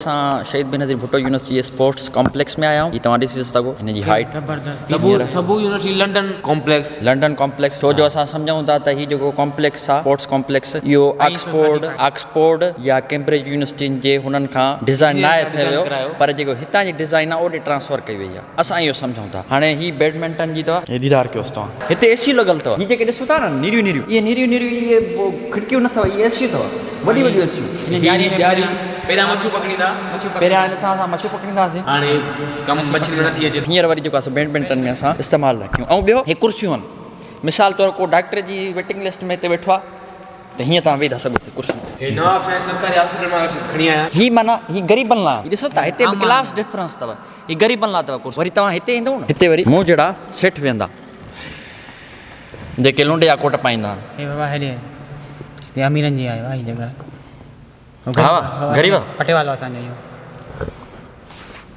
اسان شهيد بينظير ڀٽو يونيورسٽي جي اسپورٽس ڪامپليڪس ۾ آيا آهيون هي توهان ڏسي سگهو هن جي height Sabour university London complex. London complex ڇو جو اسان سمجهون ٿا ته هي جيڪو ڪامپليڪس آهي اسپورٽس ڪامپليڪس اهو آڪسفورڊ آڪسفورڊ يا ڪيمبرج يونيورسٽين جي هنن کان ڊزائن ناهي ٿيو ويو پر جيڪو هتان جي ڊزائن آهي اوڏي ٽرانسفر ڪئي وئي آهي اسان اهو سمجهون ٿا هاڻي هي بيڊمنٽن جي اٿو هي ديدار ڪيوس توهان هتي اي سي لڳل اٿو هي جيڪي ڏسو ٿا نه نيريون نيريون اهي نيريون نيريون اهي کڙڪيون نه اٿو اهي اي سيون اٿو وڏيون وڏيون اي سيون. ڄاري پهريان مڇيون پڪڙيندا. پهريان هن سان اسان مڇيون پڪڙيندا هئاسين. هاڻي ڪم مڇين ۾ نه ٿي اچي. هينئر وري جيڪو آهي سو بيڊمنٽن ۾ اسان استعمال ٿا ڪيون ۽ ٻيو هي ڪرسيون آهن مثال طور ڪو ڊاڪٽر جي ويٽنگ لسٽ ۾ هتي ويٺو آهي ته هيئن توهان ويهي ٿا سگهو هتي ڪرسين تي. هي نواب شاهه سرڪاري هاسپيٽل مان کڻي آيا. هي معنيٰ هي غريبن لاء هي ڏسو ٿا هتي به ڪلاس ڊفرنس اٿو هي غريبن لاء اٿو ڪرسي وري توهان هتي ايندو نه هتي وري مون جهڙا سيٺ ويهندا. جيڪي لنڊ جا ڪوٽ پائيندا آهن. هي بابا هيڏي هتي اميرن جي آهي هي جڳهه. ها غريب پٽيوالو اسان جو اهو.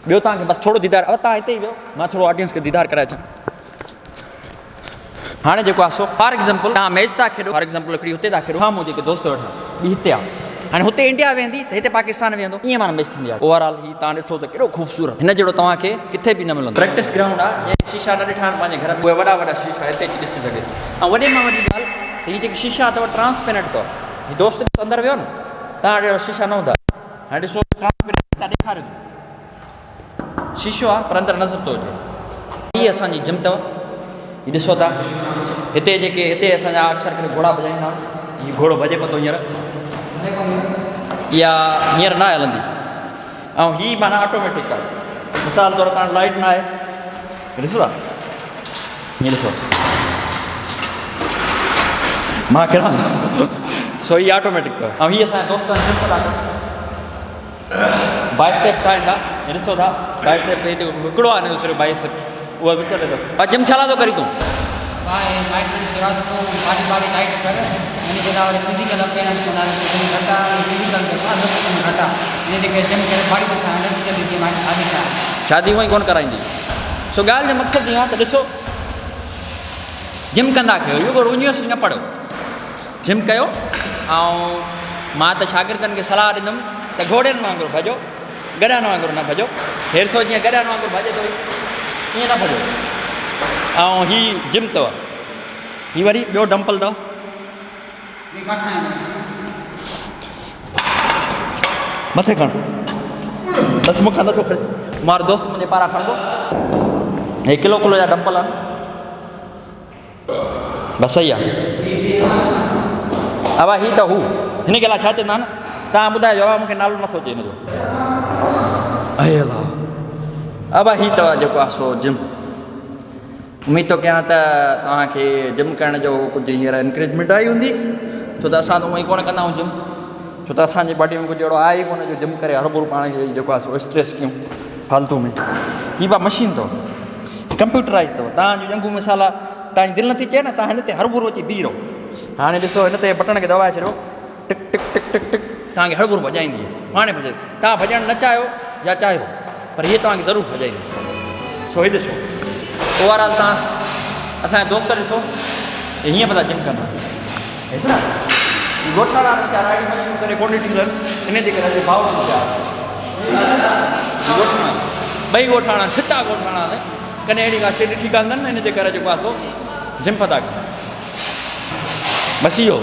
ٻيو توهان کي بس ٿورو ديدار اب توهان هتي ئي ويو مان ٿورو آڊينس کي ديدار ڪرائي اچان. هاڻي جيڪو آهي سو فار ايگزامپل توهان ميچ ٿا کيڏو فار ايگزامپل هڪڙي هتي ٿا کيڏو سامهون جيڪي دوست ويٺا ٻي هتي آهي هاڻي هتي انڊيا ويهندي ته هتي پاڪستان ويهندو ائين معنيٰ ميچ ٿيندي آهي اوور آل هي توهان ڏٺو ته ڪيڏو خوبصورت هن جهڙو توهان کي ڪٿي به نه ملندو. پريڪٽس گرائونڊ آ جنهن شيشا نه ڏٺا آهن پنهنجي گهر ۾ اهي وڏا وڏا شيشا هتي اچي ڏسي سگهي ٿو ۽ وڏي مان وڏي ڳالهه ته هي جيڪي شيشا اٿو ٽرانسپيرنٽ اٿو هي دوست ڏس اندر ويو نه توهان وٽ اهڙا شيشا نه هوندا هاڻي ڏسو ٽرانسپيرنٽ هتان ڏيکاريو ٿو شيشو آ پر اندر نظر ٿو اچي. هي اسان جي جم اٿو هي ڏسو ٿا هتي جيڪي هتي اسان جا اڪثر ڪري گهوڙا ڀڄائيندا آهن هي گهوڙو ڀڄي پتو هينئر اها هينئر نه هلندي ۽ هي معنيٰ آٽوميٽڪ آهي مثال طور تان لائٽ نه آهي ڏسو ٿا هي ڏسو مان ڪران سو هي آٽوميٽڪ اٿو ۽ هي اسان جا دوست آهن جم ٿا ڪن بائسيپ ٺاهيندا هي ڏسو ٿا بائسيپ هي هڪڙو آهي نه صرف بائسيپ اهو وچ ۾ اٿس جم ڇا لاء ٿو ڪرين تون شادي هونئن ڪونه ڪرائيندي سو ڳالهه جو مقصد اهو آهي ته ڏسو جم ڪندا ڪيو اهو يونيورسٽي نه پڙهو جم ڪيو ۽ مان ته شاگردن کي صلاح ڏيندم ته گهوڙين وانگر ڀڄو گڏهن وانگر نه ڀڄو. هيرسو جيئن گڏهن وانگر ڀڄي ٿو ائين نه ڀڄو. ۽ هي جم اٿو. هي وري ٻيو ڊمپل اٿو. مٿي کڻ. بس مون کان نٿو کڄي. مار دوست منهنجي پاران کڻندو. هي ڪلو ڪلو جا ڊمپل آهن. بس صحيح آ. ابا هي ته هو هن کي الاء ڇا چوندا آهن توهان ٻڌايو ابا مونکي نالو نٿو اچي هن جو. اي الله ابا هي ته جيڪو آ سو جم اميد ٿو ڪيان ته توهان کي جم ڪرڻ جو ڪجهه هينئر انڪريجمينٽ آئي هوندي ڇو ته اسان ته اونئن ئي ڪونه ڪندا آهيون جم ڇو ته اسان جي باڊي ۾ ڪجهه اهڙو آهي ئي ڪونه جو جم ڪري هرڀرو پاڻ کي جيڪو آهي سو اسٽريس ڪيون فالتو ۾ هي با مشين اٿو ڪمپيوٽرائز اٿو توهان جون ڄنگهون مثال آهي توهان جي دل نٿي چئي نه توهان هن تي هرڀرو اچي بيهي رهو هاڻي ڏسو هن تي بٽڻ کي دٻائي ڇڏيو ٽڪ ٽڪ ٽڪ ٽڪ ٽڪ توهان کي هرڀرو ڀڄائيندي پاڻ ڀڄائيندي توهان ڀڄڻ نه چاهيو يا چاهيو پر هيء توهان کي ضرور ڀڄائيندي سو هي ڏسو اوور آل توهان اسان جا دوست ڏسو هيئن پتا جم ڪندا ڏسو نه ڳوٺاڻا ويچارا اهڙيون مشيون ڪري ڪونه ڏٺيون اٿن ان جي ڪري اڄ ڀائو ٿي پيا ڳوٺاڻا ٻئي ڳوٺاڻا ڇتا ڳوٺاڻا آهن ڪڏهن اهڙي ڪا شيء ڏٺي ڪانه اٿن ان جي ڪري جيڪو آهي سو جم پتا ڪن بس اهو.